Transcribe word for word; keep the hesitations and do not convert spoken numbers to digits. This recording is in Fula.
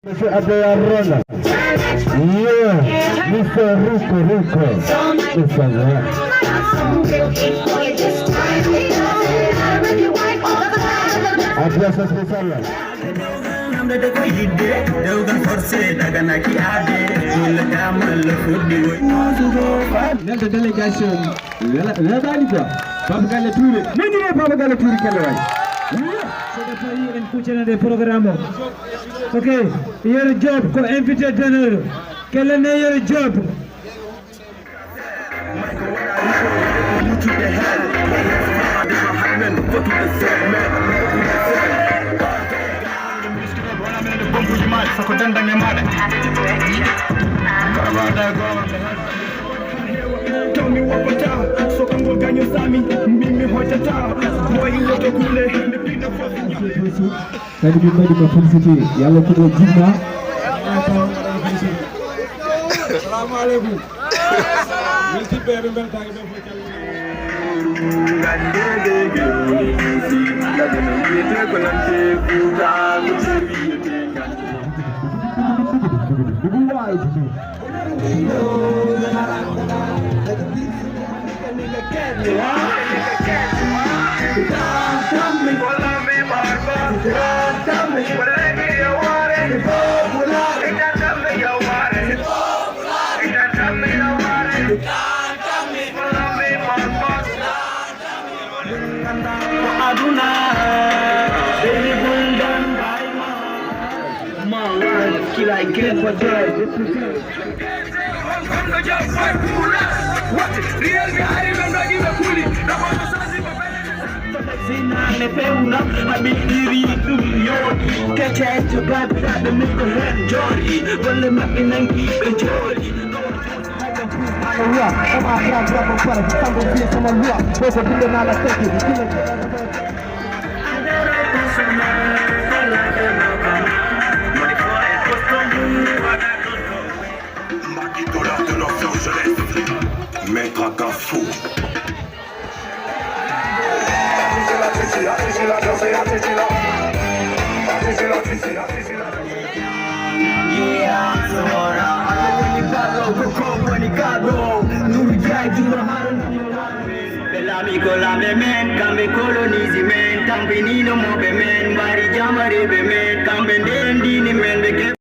Monsieur Abdel Arona. Yeah, Mister Rico Rico. Mister Ra. Ambiance spéciale. Namde ko yidde, dewgal forcé, daganaki aade, walla damal fuɗɗi woy. Nelda délégation, wela-, weɓani quoi. Baba Galle Touré, nandire Baba Galle Touré kala way. Sega tawi en kuccanade programme o. Ok, Yero Diop ko invité d'honneur. Kelle ne Yero Diop. Sako dandange maɗa. Tawmi woppata, so kanko gaño sami, min mi hoccata. Boy woto kule, mi pina fof. Kadi min mbaɗi ma félicité, yalla ko ɗo jinna. Assalamu aleykum. Weltiɓɓe, ɓe mbeltaaki ɓe fof. Aduna, baby, bul dan by my. My life, kill I get for joy. Real guy, remember, give a coolie. Sinane pewna, a ɓiɗɗiri ɗum yooɗi. Kecece babiraɗo min ko heen jooɗi. Golle maɓɓe nangi ɓe jooɗi. Loi, on a grand drapeau par, tango bien sama loi. Boko binde na la tête, binde. Mbaki dollar de Los Angeles, Maître Gafou. Ɓe laami ko laamɓe men, kamɓe kolonisi men, tampinino moɓe men, mbari jamareɓe men, kamɓe ndendini men, ɓe ke-